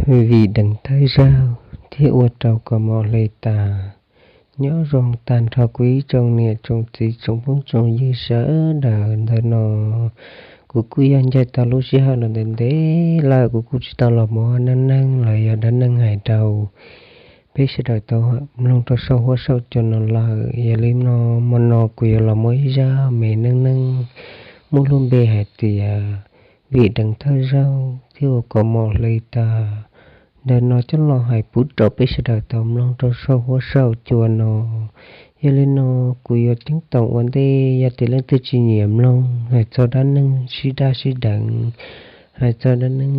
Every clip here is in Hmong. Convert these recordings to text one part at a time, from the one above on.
Vim deev thawj zaug thiab ua rau kos mom hle tas. Nyob zoo tag nrho kuv ib tsoom niam tsoom txiv tsoom phooj tsoom ywg sawv daws. Ntawm no kuv kuj yog ncaig tau lub sij hawm los ntev ntev lawm, kuv kuj tsis tau los muab dab neeg los yog dab neeg hais rau peb sawv daws tau mloog rau saum huab saum cua no lawm. Yog li no, hmo no kuv yuav los muab ib zaj me neej neeg muaj lub npe hais tias vim deev thawj zaug thiab ua kos mom hle tas. Ntawm no coj los hais pub rau peb sawv daws tau mloog rau saum huab saum cua no. Yog li no, kuv yuav ceeb toom ua ntej, yog tias leej twg tsis nyiam mloog hais txog dab neeg sib daj sib deev, hais txog dab neeg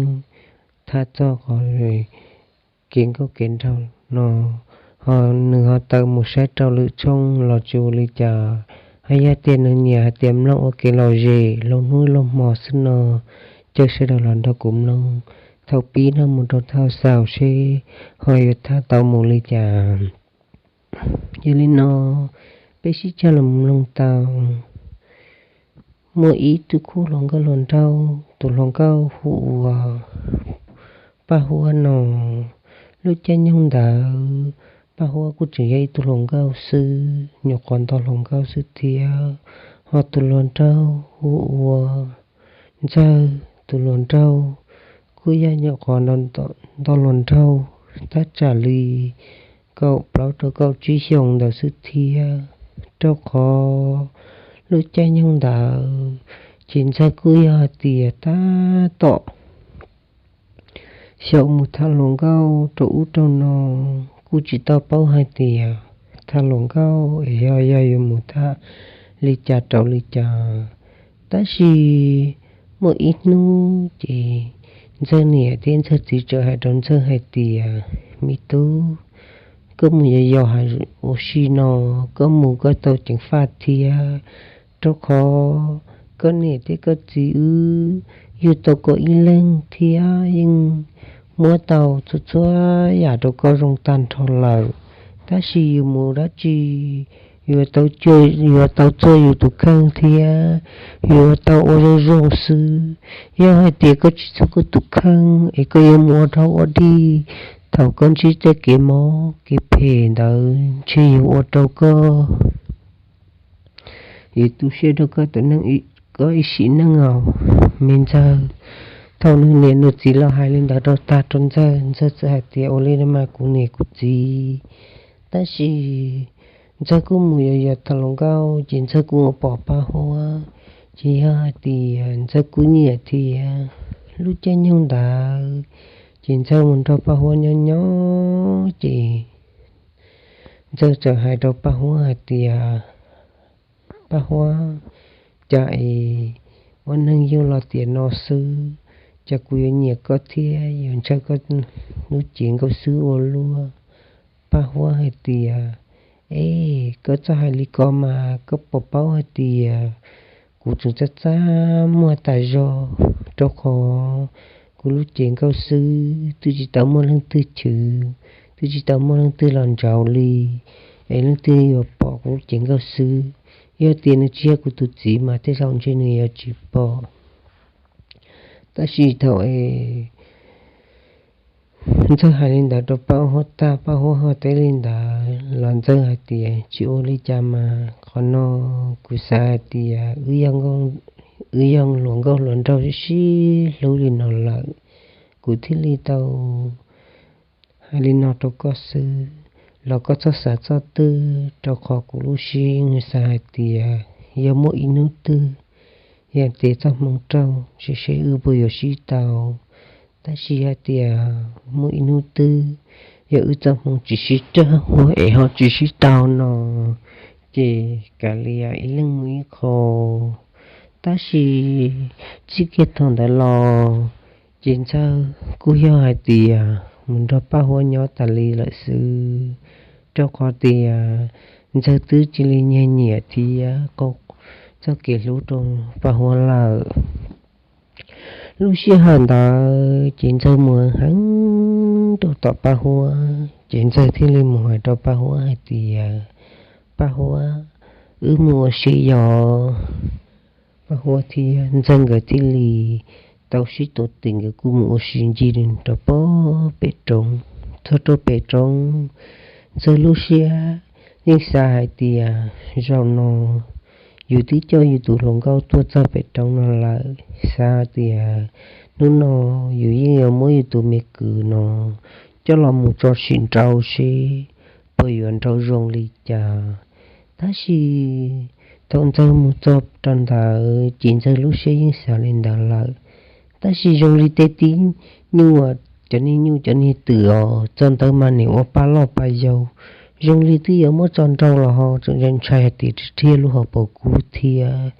thaj txog qhov kev nkauj kev nraug no, ho nws ho tawm mus saib rau lwm tshooj los tsis ua li cas. Ho yog tias nws nyiam hais tias mloog ua kev lom zem laug hnub laug hmo xwb no, caw sawv daws los nrog kuv mloog thaum pib no mus rau thaum xaus seb ho yuav tham tau mus li cas. Yog li no, peb sib cog los mloog tau. Muaj ib tug khub hluas nkauj hluas nraug, tus hluas nkauj hu ua Paj Huab no. Lub caij nyoog ntawd, Paj Huab kuj tseem yog ib tug hluas nkauj xwb, nyuam qhuav nto hluas nkauj xwb thiab. Ho tus hluas nraug hu ua Ntxawg, tus hluas nraug kuj yog nyuam qhuav nto hluas nraug tab tsam li kaum plaub rau kaum tsib xyoos ntawd xwb thiab. Rau qhov lub caij nyoog ntawd ces Ntxawg kuj yog hais tias tab tom xyaum mus tham hluas nkauj rau ub rau no, kuj tsis tau paub hais tias tham hluas nkauj es yog yog yuav mus tham li cas rau li cas. Tab sis muaj ib hnub ces Ntxawg niam thiab Ntxawg txiv txawm hais rau Ntxawg hais tias, me tub, koj mus yos yos ua si no, koj mus koj tau ceev faj thiab, rau qhov koj niam thiab koj txiv wb yug tau koj ib leeg thiab yeej muab tau txhua txhua yam rau koj zoo tag nrho lawm. Tab sis yus mus dab tsi yuav tau, yuav tau txuag yus tus kheej thiab yuav tau ua zoo zoo xwb. Yog hais tias koj tsis txuag koj tus kheej es koj yuav mus ua dog ua dig, thaum koj ntsib tej kev mob kev phem ntawd ntshe yuav ua rau koj yuav tu siab rau koj tus neeg, koj ib sim neej os, me Ntxawg. Thaum nws niam nws txiv los hais li ntawd rau tag rau Ntxawg, Ntxawg txawm hais tias, ua li no mas kuv niam kuv txiv. Tab sis Ntxawg kuj mus yos yos tham hluas nkauj ces Ntxawg kuj mus pom Paj Huab, ces yog hais tias Ntxawg kuj nyiam thiab. Lub caij nyoog ntawd ces Ntxawg mus nrog Paj Huab nyob nyob ces Ntxawg txawm hais rau Paj Huab hais tias, Paj Huab, cas es ua neeg yug los tiam no xwb, cas kuv yuav nyiam koj thiab yuav ntshaw koj lub cev nkauj xwb ua luaj? Paj Huab hais tias, es koj txhob hais li ko mas, koj puas paub hais tias kuv tseem txaj txaj muag tas zog, rau qhov kuv lub cev nkauj xwb twb tsis tau muaj leej twg chwv, twb tsis tau muaj leej twg los ntsaum li, es leej twg yuav pom kuv lub cev nkauj xwb? Yog tias nws tsis yog kuv tus txiv mas tej zaum ntshe nws yuav tsis pom. Tab sis thaum es Ntxawg hais li ntawd rau Paj Huab tag, Paj Huab ho teb li ntawd los Ntxawg hais tias, tsis ua li cas mas, qhov no kuv xav hais tias wb yog hluas nkauj hluas nraug sib hlub li no lawm, kuv thiaj li tau hais li no rau koj xwb, los koj txhob xav txoj twg, rau qhov kuv lub siab xav hais tias yog muaj ib hnub twg, yog tias txoj hmoo raug, seb seb wb puas yuav sib tau. Tab sis hais tias muaj ib hnub twg, yog wb txoj hmoo tsis sib raug es ho tsis sib tau no, ces kav liam ib leeg mus ib qho. Tab sis txij kiag thaum ntawd los, ces Ntxawg kuj yog hais tias mus nrog Paj Huab nyob tas li lawm xwb, rau qhov tias Ntxawg twb cia li nyiag nyiam thiab qaug txoj kev hlub rau Paj Huab lawm. Lub sij hawm ntawd ces Ntxawg mus heev rau tom Paj Huab, ces Ntxawg thiaj li mus hais rau Paj Huab hais tias, Paj Huab, wb mus ua si yos. Paj Huab thiab Ntxawg nkawd thiaj li tau sib tua tim, nkawd kuj mus ua si ncig rau pem roob. Txog rau pem roob, Ntxawg lub siab yeej xav hais tias zaum no yus twb coj yus tus hluas nkauj tuaj txog pem roob no lawm, xav tias hnub no yus yeej yuav muab yus tus me kwv no coj los mus tso sim nrau seb puas yuav nrau zoo li cas. Tab sis thaum Ntxawg mus txog rau ntawd ces Ntxawg lub siab yeej xav li ntawd lawm. Tab sis zoo li tej tib nyuag cov niag nyuj cov niag twm os, txog ntawd mas nim ua pa loj pa yau, zoo li twb yuav muab tso nrau los ho tseem ntshai hais tias rhiab lub hauv paus kub thiab.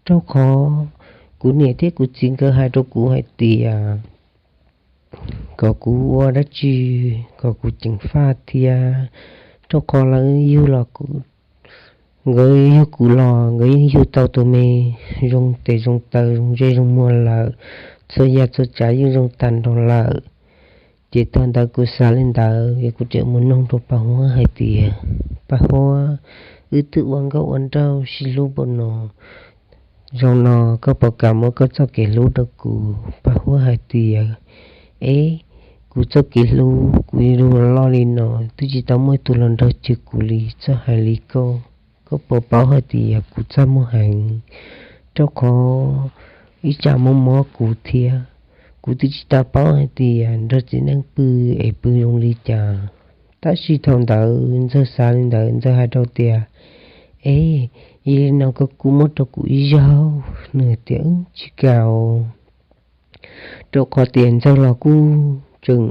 Rau qhov kuv niam thiab kuv txiv nkawd hais rau kuv hais tias kom kuv ua dab tsi, kom kuv ceev faj thiab, rau qhov lawv yug los kuv, nkawd yug kuv los nkawd yeej yug tau tus me zoo tes zoo taw zoo ntsej zoo muag lawm, txhua yam txhua tsav yeej zoo tag nrho lawm. Ces thaum ntawd kuv xav li ntawd es kuv txawm mus noog rau Paj Huab hais tias, Paj Huab, wb twb ua nkauj ua nraug sib hlub npaum no, zaum no koj puas kam muab koj txoj kev hlub rau kuv? Paj Huab hais tias, Ev, kuv txoj kev hlub kuv ib lub loj li no twb tsis tau muaj ib tug los nrog cwg kuv li, txhob hais li koj. Koj puas paub hais tias kuv txaj muag heev, rau qhov ib tsam mob mob kuv thiab. Kuv twb tsis tau paub hais tias nrog txiv neej pw es pw zoo li cas. Tab sis thaum ntawd Ntxawg xav li ntawd, Ntxawg hais rau tias, Ev, yog li no koj kuj muab rau kuv ib zaug. Nws tias, Tsis kam, rau qhov tias Ntxawg los kuj tseem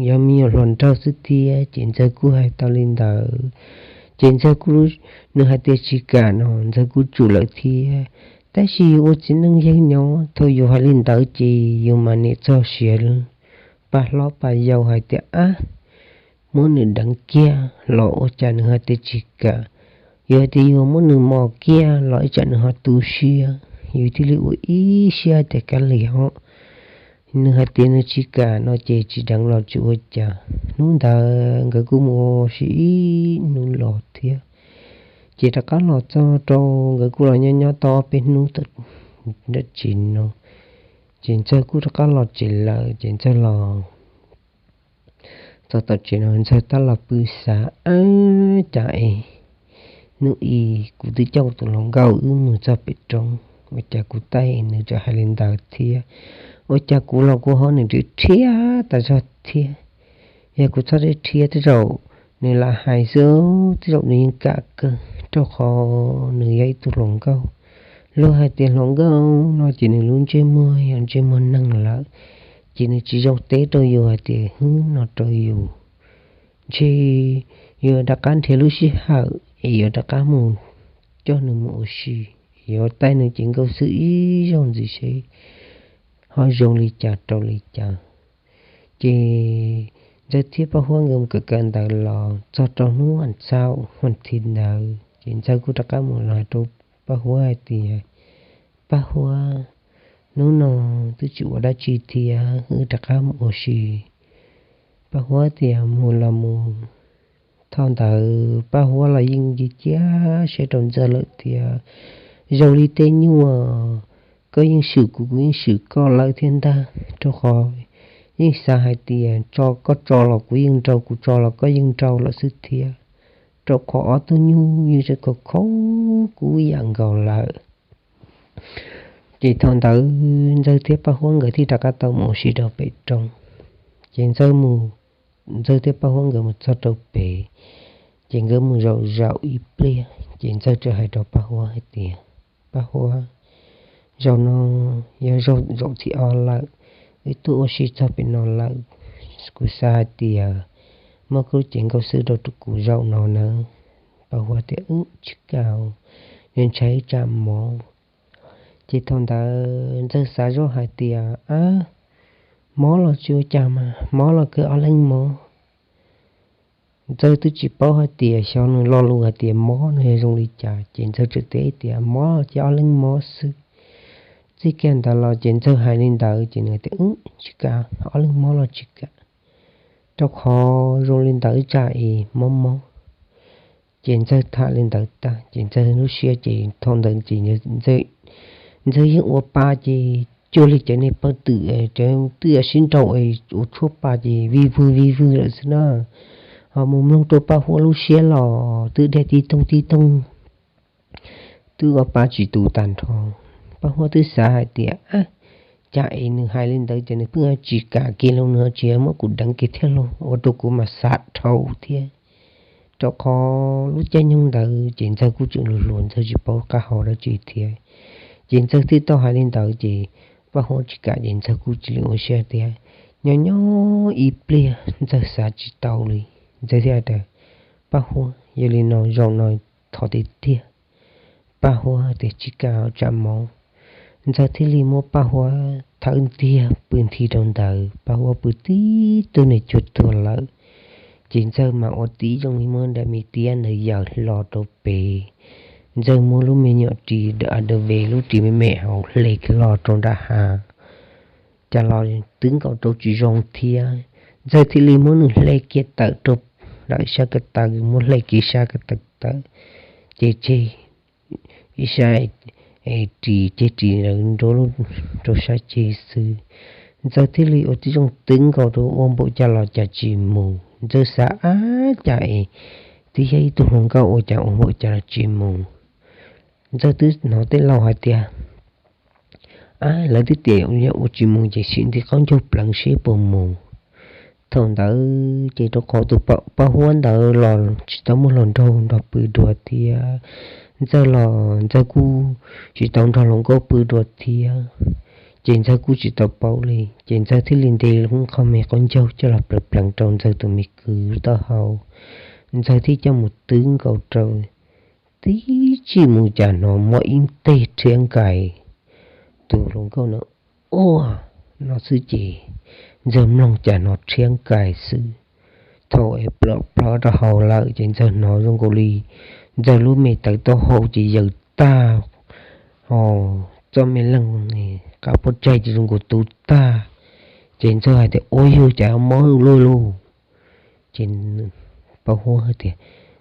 yog me nyuam hluas nraug xwb thiab, ces Ntxawg kuj hais tau li ntawd. Ces Ntxawg kuj, nws hais tias tsis kam no Ntxawg kuj tsum lawm thiab. Tab sis yus ua txiv neej yawg nyob thaum yus hais li ntawd ces yus mas nim txog siav pa hlob pa yau hais tias, Ab, muab nws deev kiag los ua cas nws hais tias tsis kam. Yog hais tias yus muab nws mos kiag los ib tsam nws ho tu siab, yus thiaj li ua ib siab tias kav liam os. Nws hais tias nws tsis kam no ces tsis deev los tsis ua cas. Hnub ntawd nkawd kuj mus ua si ib hnub los thiab. Ces rov qab los txog rau, nkawd kuj los nyob nyob tau ob peb hnub tom tsev no, ces Ntxawg kuj rov qab los tsev lawm. Ces Ntxawg los txog tom tsev no Ntxawg tab los pw xav, Ab, cas es hnub i kuv twb coj tus hluas nkauj wb mus txog pem roob, ua cas kuv taij nws tseem hais li ntawd thiab? Ua cas kuv los kuv ho nim rhiab tas zog thiab? Yog kuv txhob rhiab tej zaum nws lam hais xwb, tej zaum nws yeej kam kawg, rau qhov nws yog ib tug hluas nkauj. Luag hais tias hluas nkauj no ces nws lub ntsej muag yog ntsej muag neeg lawm, ces nws tsis zoo teb rau yus hais tias hwb no rau yus. Ntshe yuav rov qab nrhiav lub sij hawm es yuav rov qab mus coj nws mus ua si, yuav taij nws cev nkauj xwb ib zaug ntxiv seb ho zoo li cas rau li cas. Ces Ntxawg thiab Paj Huab nkawd mus kawm kawm ntawv los txog rau hnub vas txhaum vas thiv ntawd ces Ntxawg kuj rov qab mus los hais rau Paj Huab hais tias, Paj Huab, hnub no twb tsis ua dab tsi thiab, wb rov qab mus ua si. Paj Huab tias mus los mus. Thaum ntawd Paj Huab los yeej cia siab rau Ntxawg lawm tias, Zoo li tej nyuaj, koj yeej swm kuv, kuv yeej swm koj lawm thiab ntag, rau qhov yeej xav hais tias tso koj tso los kuv yeej nrau, kuv tso los koj yeej nrau lawm xwb thiab, rau qhov ob tug nyuj yeej tseem khaub khaub kub yam nkaus lawm. Ces thaum ntawd Ntxawg thiab Paj Huab nkawd thiaj rov qab tau mus ua si rau pem roob. Ces Ntxawg mus, Ntxawg thiab Paj Huab nkawd mus txog rau pem, ces nkawd mus zaum zaum ib pliag ces Ntxawg txawm hais rau Paj Huab hais tias, Paj Huab, zaum no yog zaum zaum thib ob lawm, wb tuaj ua si txog pem no lawm, kuv xav hais tias muab koj lub cev nkauj xwb rau kuv zaum no nawb. Paj Huab tias, Wb tsis kam, yuav ntshai ib tsam mob. Ces thaum ntawd Ntxawg xav zoj hais tias, Ab, mob los tsis ua cas mas, mob los kawg ob leeg mob. Ntxawg twb tsis paub hais tias xyov nws lo lus hais tias mob no yog zoo li cas, ces Ntxawg txawm teb tias, Mob ces ob leeg mob xwb. Txij kiag ntawd los ces Ntxawg hais li ntawd ces nws tias, Wb tsis kam, ob leeg mob los tsis kam, rau qhov zoo li ntawd ib tsam es mob mob. Ces Ntxawg tham li ntawd tag ces Ntxawg lub siab ces thaum ntawd ces Ntxawg yeej ua pa ces cuag li cov niag pawg twm cov twb sib nraus ua tshuaj pa ces vij vwg vij vwg lawm xwb na. Ho mus mloog rau Paj Huab lub siab los twb dhia tib toog tib toog, twb ua pa tsis tus tag nrho. Paj Huab twb xav hais tias, Ab, cas es nws hais li ntawd ces nws pheej tsis kam kiag los nws tsis muab kuv deev kiag thiab los ua rau kuv mas xav dhau thiab. Rau qhov lub caij nyoog ntawd ces Ntxawg kuj tseem hluas hluas, Ntxawg tsis paub qab hau dab tsi thiab. Ces Ntxawg thiaj tau hais li ntawd ces Paj Huab tsis kam ces Ntxawg kuj cia li ua siab tias, nyob nyob ib pliag Ntxawg xav tsis tau li, Ntxawg thiaj tias, Paj Huab, yog li no zaum no thov tiag tiag. Paj Huab tias tsis kam tsam mov. Ntxawg thiaj li muab Paj Huab thawb ntiag pw nthi rau ntawd, Paj Huab pw tib tug niag cuag tuag lawm. Ces Ntxawg mas ua tib zoo li muab daim me tiab ntawd yaws hlo rau pem. Ntxawg muab lub me nyuam ris a dav ve lub ris me me hauv hle hlo rau nram hav. Cas los twb nkaus rau tsis zoo thiab. Ntxawg thiaj li muab nws hle kiag tawm rau lawm sab ko taw, muab hle kiag sab ko taw tawm, ces tseg ib sab ris, ceg ris nraud rau sab ceg xwb. Ntxawg thiaj li ua tib zoo twb nkaus rau ua npaum cas los cas tsis mus. Ntxawg xav, Ab, cas es twb yog ib tug hluas nkauj ua cas ua npaum cas los tsis mus. Ntxawg twb hnov tej laus hais tias, Ab, lawv twb tias yog ua tsis mus ces sim nti qaub ncaug pleev seb puas mus. Thaum ntawd ces rau qhov tus Paj Huab ntawd los tsis tau muaj hluas nraug nrog pw dua thiab. Ntxawg los Ntxawg kuj tsis tau nrog hluas nkauj pw dua thiab. Ces Ntxawg kuj tsis tau paub li, ces Ntxawg thiaj li nti lub qho me qaub ncaug coj los pleev pleev rau Ntxawg tus me kwv lub taub hau. Ntxawg thiaj coj mus twb nkaus rau, tib tsis mus cas hnov mob ib teg rhiab nkais. Tus hluas nkauj na ua no xwb ces Ntxawg mloog cas hnov rhiab nkais xwb. Thaum es plov plov rau hauv lawm ces Ntxawg hnov zoo nkaus li Ntxawg lub me tawv taub hau ces yaws tag, txoj me leeg qab pob tsaig ces zoo nkaus tu tag. Ces Ntxawg hais tias, Ua yug cas mob luaj luj. Ces Paj Huab hais tias,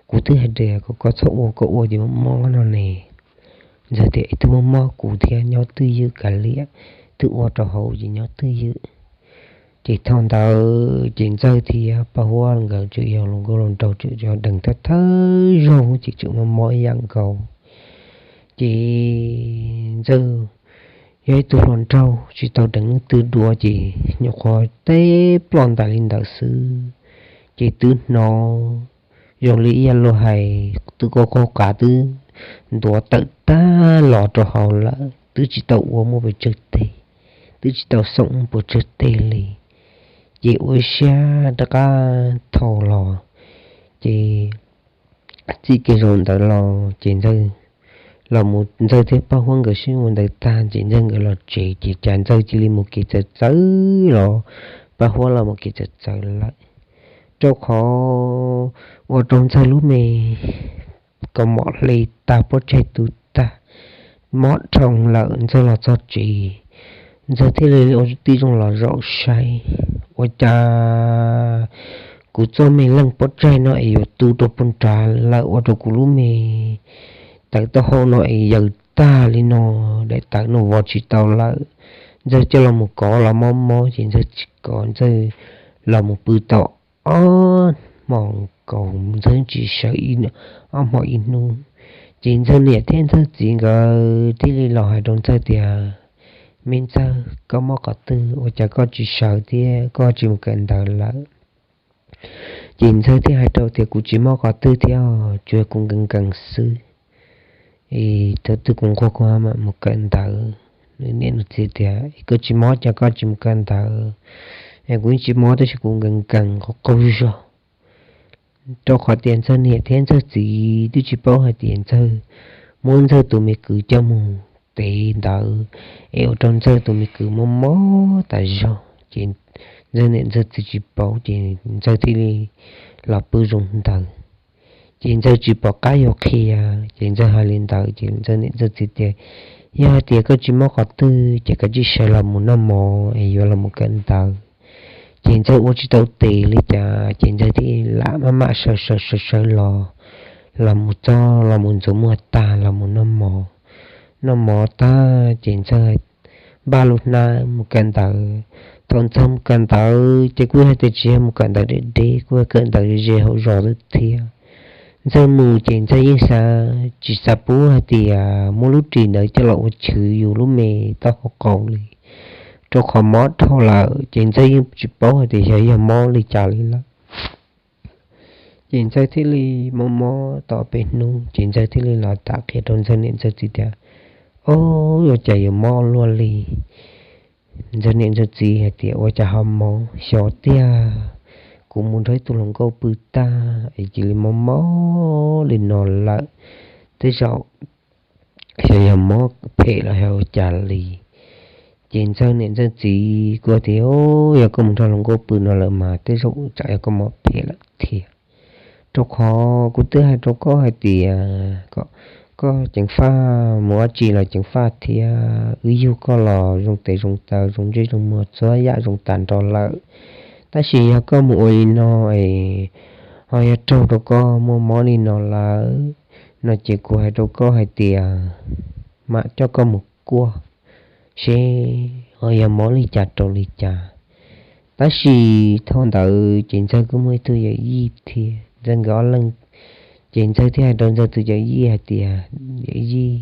Kuv twb hais tias kom koj txhob ua, koj ua ces mob mob no ne. Ntxawg tias, Es twb mob mob kuv thiab, nyob twj ywm kav liam, twb ua rau hauv ces nyob twj ywm. Ces thaum ntawd ces Ntxawg thiab Paj Huab nkawd tseem yog hluas nkauj hluas nraug, tseem yog deeg thawj thawj zaug ces tseem mob mob ib yam nkaus. Ces Ntxawg yog ib tug hluas nraug tsis tau deev leej twg dua ces nyuam qhuav teb ploj ntais li ntawd xwb. Ces twb hnov zoo li ib yam luag hais, twb qaug qaug qav twb ntuav tawm tag los rau hauv lawm, twb tsis tau ua muaj pes tsawg teg, twb tsis tau xoom muaj pes tsawg teg li. Ces ua siab rov qab thau los, ces txij kiag zaum ntawd los ces Ntxawg los mus, Ntxawg thiab Paj Huab nkawd sib ua ntawd tag ces Ntxawg nkawd los tsev ces cas Ntxawg cia li mus kev txawv txawv los, Paj Huab los mus kev txawv txawv lawm. Rau qhov ua rau Ntxawg lub me kaus mom hle tag, pob tsaig tu tag, mob dhau lawm. Ntxawg los txog tsev, Ntxawg thiaj li ua tib zoo los zaum saib, ua cas kuv txoj me leeg pob tsaig no es yuav tu rau puag nrad lawm, ua rau kuv lub me tawv taub hau no es yaws tag li no, daim tawv no vov tsis tau lawm. Ntxawg coj los mus kov los mob mob ces Ntxawg tsis kov, Ntxawg los mus pw tau ob hmos kaus, Ntxawg tsis sawv ob hmos ib hnub. Ces Ntxawg niam thiab Ntxawg txiv nkawd thiaj li los hais rau Ntxawg tias, Me Ntxawg, koj mob qhov twg ua cas koj tsis sawv thiab koj tsis mus kawm ntawv lawm? Ces Ntxawg thiaj hais rau tias, Kuv tsis mob qhov twg thiab, tsuas yog kuv nkees nkees xwb. Es thaum twg kuv nquag kuv mam mus kawm ntawv. Nws niam nws txiv tias, Koj tsis mob cas koj tsis mus kawm ntawv? Es kuv yeej tsis mob tab sis kuv nkees nkees qaug qaug zog. Rau qhov tias Ntxawg niam thiab Ntxawg txiv twb tsis paub hais tias Ntxawg muab Ntxawg tus me kwv coj mus tev ntawd, es ua rau Ntxawg tus me kwv mob mob tas zog. Ces Ntxawg niam Ntxawg txiv tsis paub ces Ntxawg thiaj li los pw zoo ntawd. Ces Ntxawg tsis pom qab yuav qhia, ces Ntxawg hais li ntawd ces Ntxawg niam Ntxawg txiv tias, Yog hais tias koj tsis mob qhov twg ces koj cia li sawv los mus noj mov es yuav los mus kawm ntawv. Ces Ntxawg ua tsis tau tes li cas ces Ntxawg thiaj lam maj mam sawv sawv sawv sawv los, los mus txog los mus ntxuav muag tag los mus noj mov. Noj mov tag ces Ntxawg npaj lub hnab mus kawm ntawv. Thaum Ntxawg mus kawm ntawv ces kuj yog tias tsis yog mus kawm ntawv deb deb, kuj yog kawm ntawv ze hauv zos xwb thiab. Ntxawg mus ces Ntxawg yeej xav tsis xav pub hais tias muab lub ris ntawd coj los ua chwv yus lub me taub hau qaum li, rau qhov mob dhau lawm ces Ntxawg yeej tsis paub hais tias xyov yog mob li cas li lawm. Ces Ntxawg thiaj li mob mob tau peb hnub ces Ntxawg thiaj li los tham qhia rau Ntxawg niam Ntxawg txiv tias, Ob, ua cas yuav mob luaj li? Ntxawg niam Ntxawg txiv hais tias, Ua cas ho mob? Xyov tiag, kuv mus nrog ib tug hluas nkauj pw tag es cia li mob mob li no lawm. Tej zaum xyov yog mob phem los yog ua cas li. Ces Ntxawg niam Ntxawg txiv kuj tias, Yog koj mus nrog hluas nkauj pw no lawm mas tej zaum tsam yog koj mob phem lawm thiab. Rau qhov kuv twb hais rau koj hais tias kom koj ceev faj mus ua tsi los ceev faj thiab, wb yug koj los zoo tes zoo taw zoo ntsej zoo muag txhua yam zoo tas nrho lawm. Tab sis yog koj mus ua li no es ho yog raug rau koj muaj mob li no lawm no ces kuv hais rau koj hais tias mam coj koj mus kuaj seb ho yog mob li cas rau li cas. Tab sis thaum ntawd ces Ntxawg kuj muaj ib tug yawm yij thiab, Ntxawg nkawd ob leeg. Ces Ntxawg thiaj hais rau Ntxawg tus yawm yij hais tias, Yawm yij,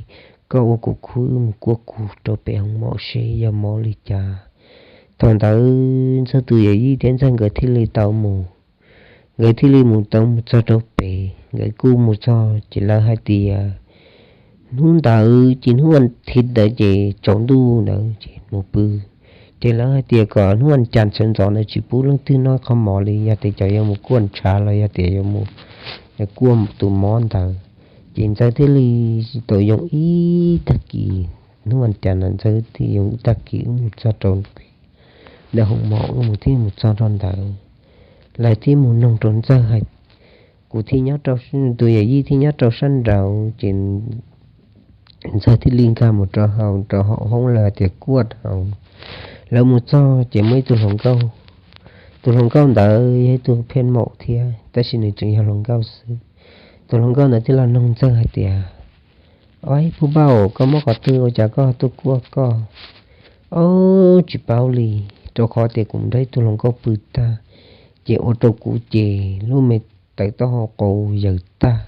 koj ua kuv khub wb mus kuaj kuv rau pem hoo maum seb yog mob li cas. Thaum ntawd Ntxawg tus yawm yij thiab Ntxawg nkawd thiaj li tau mus. Nkawd thiaj li mus tau mus txog rau pem, nkawd kuj mus txog ces lawv hais tias hnub ntawd ces hnub vas thiv ntawd ces tsaus ntuj ntawd ces mus pw. Ces lawv hais tias kom hnub vas cas sawv ntxov ntawd tsis pub leej twg noj qhov mov li, yog tias cov yuav mus kuaj ntshav los yog tias yuav mus kuaj tus mob ntawd. Ces Ntxawg thiaj li tau yoo ib tag kis, hnub vas cas no Ntxawg thiaj yoo ib tag kis wb mus txog rau ntawm hoo maum, wb mus thiaj mus txog rau ntawd. Lawv thiaj mus noog rau Ntxawg hais, kuv thiaj nyob rau, tus yawm yij thiaj nyob rau sab nraud ces Ntxawg thiaj li nkag mus rau hauv, rau hauv hoob lawv tias kuaj hauv. Lawv mus txog ces muaj ib tug hluas nkauj. Tus hluas nkauj ntawd yog ib tug pheej maum thiab tab sis nws tseem yog hluas nkauj xwb. Tus hluas nkauj ntawd thiaj los noog Ntxawg hais tias, Ob, pub npauj, koj mob qhov twg ua cas koj tuaj kuaj koj? Ob, tsis paub li, rau qhov tias kuv nrog ib tug hluas nkauj pw tag, ces ua rau kuv ces lub me tawv taub hau qaum yaws tag,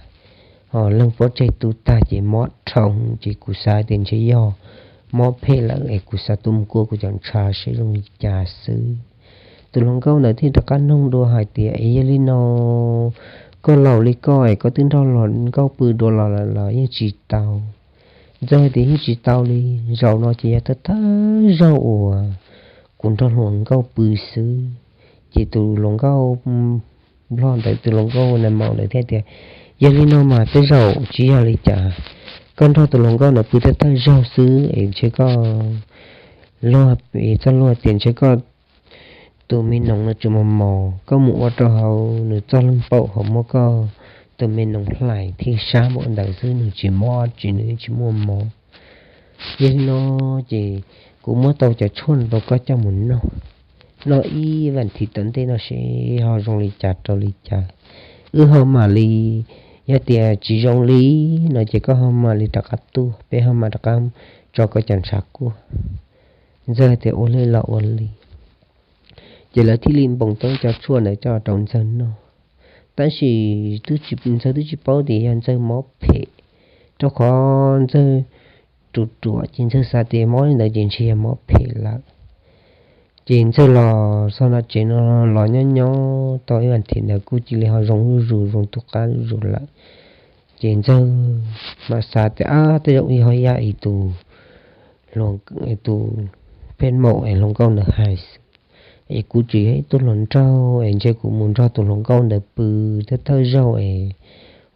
ho leeg pob tsaig tu tag ces mob dhau, ces kuv xav tias ntshe yog mob phem lawm es kuv xav tuaj mus kuaj kuv cov ntshav seb zoo li cas xwb. Tus hluas nkauj ntawd thiaj rov qab noog dua hais tias, Es yog li no koj laus li koj es koj twb nrog hluas nkauj pw dua los los yeej tsis tau? Ntxawg tias, Yeej tsis tau li, zaum no ces yog thawj thawj zaug uas kuv nrog hluas nkauj pw xwb. Ces tus hluas nkauj nplog ntawd, tus hluas nkauj nais maum ntawd thiaj tias, Yog li no mas tej zaum tsis yog li cas, koj nrog tus hluas nkauj ntawd pw thawj thawj zaug xwb es ntshe koj luag, txoj luag tias ntshe koj tus me noog no tseem mos mos, koj mus ua rau hauv nws txoj leeg paum hauv muab koj tus me noog hlais thiaj sab npaum ntawd xwb, nws tsis mob tsis, nws tsis muaj mob. Yog li no ces kuv muab tau cov tshuaj no rau koj coj mus noj, noj ib vas thiv tom ntej no seb ho zoo li cas rau li cas. Wb ho mam li, yog tias tsis zoo li no ces koj ho mam li rov qab tuaj, peb ho mam rov qab tso koj cov ntshav kuaj. Ntxawg tias, Ua li los ua li. Ces lawv thiaj li npoos tau cov tshuaj ntawd coj rau Ntxawg noj. Tab sis Ntxawg twb tsis paub tias yog Ntxawg mob phem, rau qhov Ntxawg ruam ruam ces Ntxawg xav tias mob li ntawd ces ntshe yog mob phem lawm. Ces Ntxawg los txog nram tsev no los nyob nyob tau ib vas thiv ntawd kuj cia li ho zoo zuj zus, zoo tub qab zuj zus lawm. Ces Ntxawg mam xav tias, Ab, tej zaum yog ib yam li tus, tus pheej maum es hluas nkauj ntawd hais xwb, es kuv tseem yog ib tug hluas nraug es ntshe kuv mus nrog tus hluas nkauj ntawd pw thawj thawj zaug es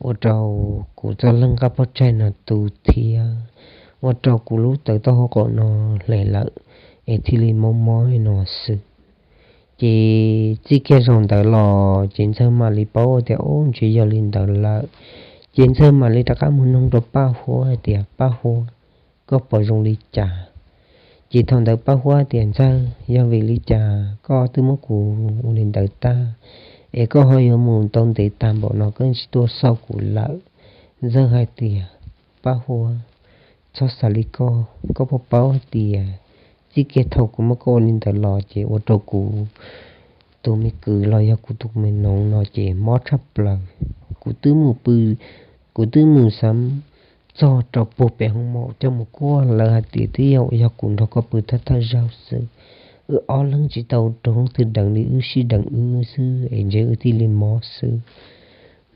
ua rau kuv txoj leeg qab pob tsaig no tu thiab, ua rau kuv lub tawv taub hau qaum no hle lawm, es thiaj li mob mob li no xwb. Ces txij kiag zaum ntawd los ces Ntxawg mam li paub tias, Ub, ntshe yog li ntawd lawm. Ces Ntxawg mam li rov qab mus noog rau Paj Huab hais tias, Paj Huab, koj puas zoo li cas? Ces thaum ntawd Paj Huab tias, Ntxawg, yog vim li cas koj twb muab kuv ua li ntawd tag? Es koj ho yuav mus tau ntev tag npaum no koj tsis tuaj xauj kuv lawm? Ntxawg hais tias, Paj Huab, txhob xav li koj, koj puas paub hais tias Txij kiag thaum kuv muab koj ua li ntawd los ces ua rau kuv tus me kwv los yog kuv tus me noov no ces mob tshaj plaws. Kuv twb mus pw, kuv twb mus xav txog rau puag pem hoo maum coj mus kuaj, lawv hais tias twb yog, yog kuv nrog koj pw thawj thawj zaug xwb. Wb ob leeg tsis tau rau leej twg deev li, wb sib deev wb xwb es ntshe wb thiaj li mob xwb.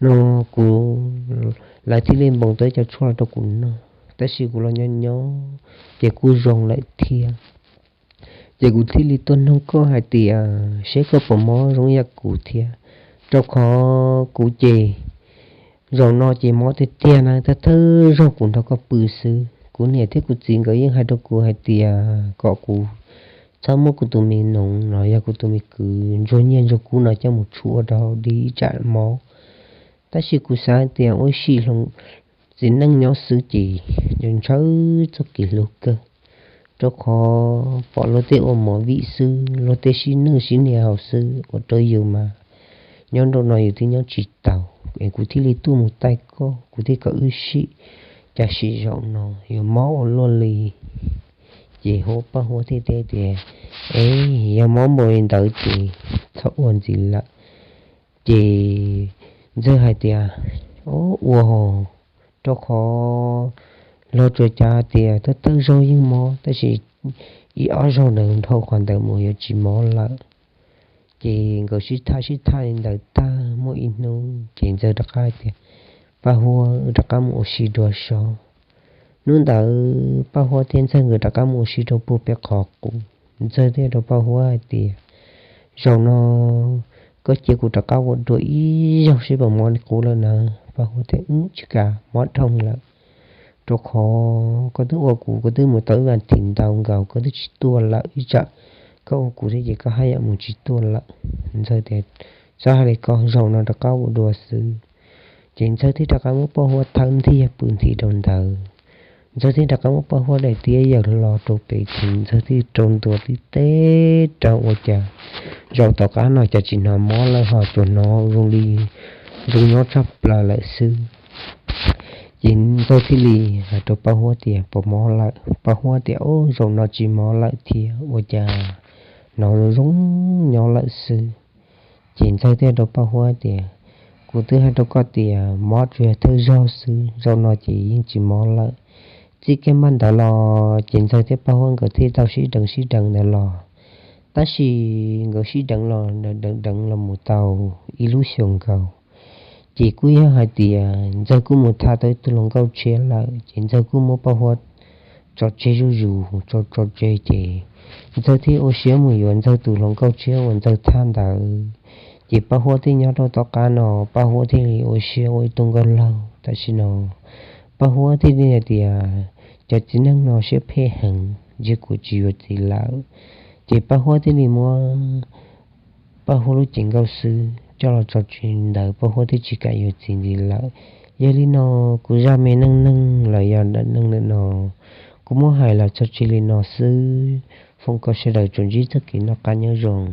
No kuv, lawv thiaj li npoo tau cov tshuaj los rau kuv noj, tab sis kuv los nyob nyob ces kuj zoo lawm thiab. Ces kuv thiaj li tuaj noog koj hais tias seb koj puas mob zoo yam kuv thiab, rau qhov kuv ces zaum no ces mob tiag tiag na, thawj thawj zaug kuv nrog koj pw xwb. Kuv niam thiab kuv txiv nkawd yeej hais rau kuv hais tias kom kuv txhob muab kuv tus me noov los yog kuv tus me kwv ntsuag nyiaj ntsuag kub no coj mus tshuaj rau hauv dib tsam mob. Tab sis kuv xav hais tias ua sim hloov txiv neej nyob xwb ces ntshaw txoj kev hlub kawg, rau qhov pom luag tej ua movie xwb, luag tej sib nwj sib nias hauv xwb, ua rau yus mas nyob nraum no yus twb nyob tsis taus. Es kuv thiaj li tuaj mus taij koj, kuv thiaj kom wb sim, cas sim zaum no yuav mob ua luaj li. Ces Paj Huab thiaj teb tias, es yog mob npaum li ntawd ces txhob ua ntxiv lawm. Ces Ntxawg hais tias, o, ua hos, rau qhov luag tsuas cav tias thawj thawj zaug yeej mob, tab sis ib ob zaug ntawd dhau qhov ntawd mus yuav tsis mob lawm. Ces nkawd sib tham sib tham li ntawd tag muaj ib hnub ces Ntxawg rov qab tias, Paj Huab, wb rov qab mus ua si dua so. Hnub ntawd Paj Huab thiab Ntxawg nkawd rov qab mus ua si rau puag pem qhov qub. Ntxawg thiaj rau Paj Huab hais tias, zaum no koj cia kuv rov qab ua dua ib zaug seb puas mob li qub lawm na. Paj Huab tias, wb tsis kam, mob dhau lawm, rau qhov koj twb ua kuv, koj twb mus tau ib vas thiv ntau nkaus koj twb tsis tuaj lawm, ib tsam koj ua kuv thiab ces koj haj yam mus tsis tuaj lawm. Ntxawg tias, txhob hais li ko, zaum no rov qab ua dua xwb. Ces Ntxawg thiaj rov qab muab Paj Huab thawb ntiag pw nthi rau ntawd. Ntxawg thiaj rov qab muab Paj Huab daim tiab yawm hlo rau pem ces Ntxawg thiaj rau ntua tib teg rau ua cas zaum tom qab no cas tsis hnov mob lawm ho tsuas hnov zoo li zoo nyob tshaj plaws lawm xwb. Ces Ntxawg thiaj li hais rau Paj Huab tias, puas mob lawm? Paj Huab tias, o, zaum no tsis mob lawm thiab, ua cas hnov zoo zoo nyob lawm xwb. Ces Ntxawg thiaj rau Paj Huab tias, kuv twb hais rau koj tias mob tsuas yog thawj zaug xwb, zaum no ces yeej tsis mob lawm. Txij kiag npaj ntawd los ces Ntxawg thiab Paj Huab nkawd thiaj tau sib deev sib deev ntawd los. Tab sis nkawd sib deev los deev deev los mus tau ib lub xyoos nkaus, ces kuj yog hais tias Ntxawg kuj mus tham tau ib tug hluas nkauj tshiab lawm, ces Ntxawg kuj muab Paj Huab tso tseg zuj zus, tso tso tseg ces Ntxawg thiaj ua siab mus yuav Ntxawg tus hluas nkauj tshiab uas Ntxawg tham ntawd. Ces Paj Huab thiaj nyob rau tom qab no, Paj Huab thiaj li ua siab ua ib tug nkauj laug. Tam sim no Paj Huab thiaj li hais tias, cov txiv neej no siab phem heev, ntshe kuv tsis yuav txiv lawm. Ces Paj Huab thiaj li muab Paj Huab lub cev nkauj xwb coj los tso tseg ntawd, Paj Huab thiaj tsis kam yuav txiv ntxiv lawm. Yog li no, kuv zaj me neej neeg los yog dab neeg ntawm no kuv muab hais los tso tseg li no xwb. Foom kom sawv daws tsuas ntsib txoj kev noj qab nyob zoo.